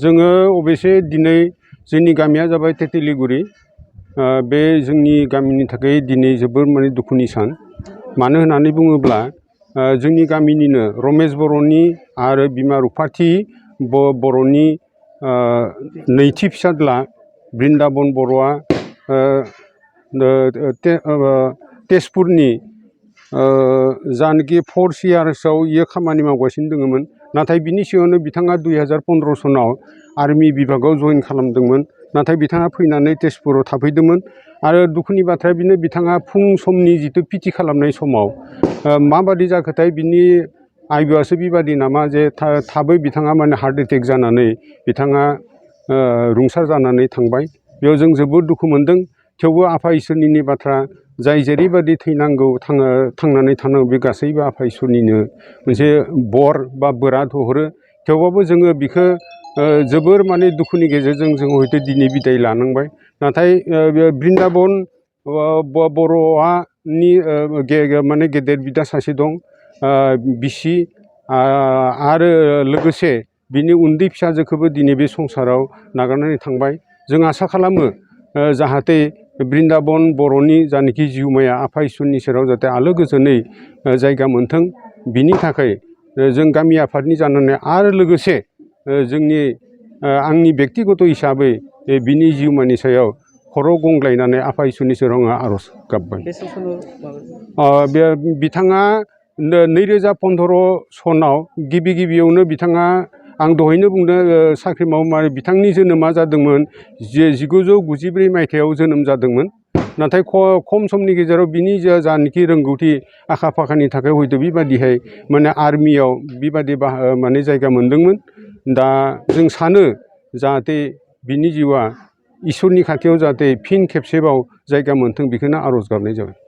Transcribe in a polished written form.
जोङो अबयसे दिनै जोंनि गामिया जाबाय तेतिलिगुरि। बे जोंनि गामिनि थाखाय दिनै जोबोर माने दुखुनि सान। मानो होननानै बुङोब्ला जोंनि गामिनिनो रमेश बर'नि आरो बिमा रुफाथि बर'नि नैथि फिसाज्ला बृन्दाबन बर'आ तेजपुरनि जानखि फर्स इयार्सआव इयो खामानि मावगासिनो दङमोन। नाथाय बिनि सिगाङावनो बिथाङा 2015 सनाव आर्मि बिभागाव जइन खालामदोंमोन। नाथाय बिथाङा फैनानै तेजपुराव थाफैदोंमोन। आरो दुखुनि बाथ्राया बेनो, बिथाङा फुं समनि जिथु पिटि खालामनाय समाव माबादि जाखोथाय बिनि आइबोआसो बेबादि नामा जे थाबै बिथाङा माने हार्ट एटेक जानानै बिथाङा रुंसार जानानै थांबाय। बेयाव जों जोबोद दुखु मोनदों। थेवबो आफा इसोरनिनो बाथ्रा, जाय जेरैबादि थैनांगौ थांनानै थानांगौ बे गासैबो आफा इसोरनिनो मोनसे बर बा बोराद हरो। थेवबाबो जोङो बिखौ जोबोर माने दुखुनि गेजेरजों जों हयथ' दिनै बिदाय लानांबाय। नाथाय बृन्दाबन बर'नि माने गेदेर बिदा सासे दं, बिसि आरो लोगोसे बिनि उन्दै फिसाजोखौबो दिनै बे संसाराव नागारनानै थांबाय। जों आसा खालामो जाहाथे बृन्दाबन बर'नि जानखि जिउमाया आफा इसोरनि सेराव जाहाथे आलो गोजोनै जायगा मोनथों। बिनि थाखाय जों गामि आफादनि जानानै आरो लोगोसे जोंनि आंनि बेक्तिगत हिसाबै बिनि जिउमानि सायाव खर' गंग्लायनानै आफा इसोरनि सेराव आङो आर'ज गाबबाय। बिथाङा 2015 सनाव गिबियावनो बिथाङा, आं दहायनो बुंदों साख्रि मावो, बिथांनि जोनोमा जादोंमोन 1994 मायथाइयाव जोनोम जादोंमोन। नाथाय खम समनि गेजेराव बिनि जानखि रोंगौथि आखा फाखानि थाखाय हयथ' बेबादिहाय माने आर्मियाव बेबादि माने जायगा मोनदोंमोन। दा जों सानो जाहाथे बिनि जिउआ इसोरनि खाथियाव जाहाथे फिन खेबसेबाव जायगा मोनथों, बेखौनो आर'ज गाबनाय जाबाय।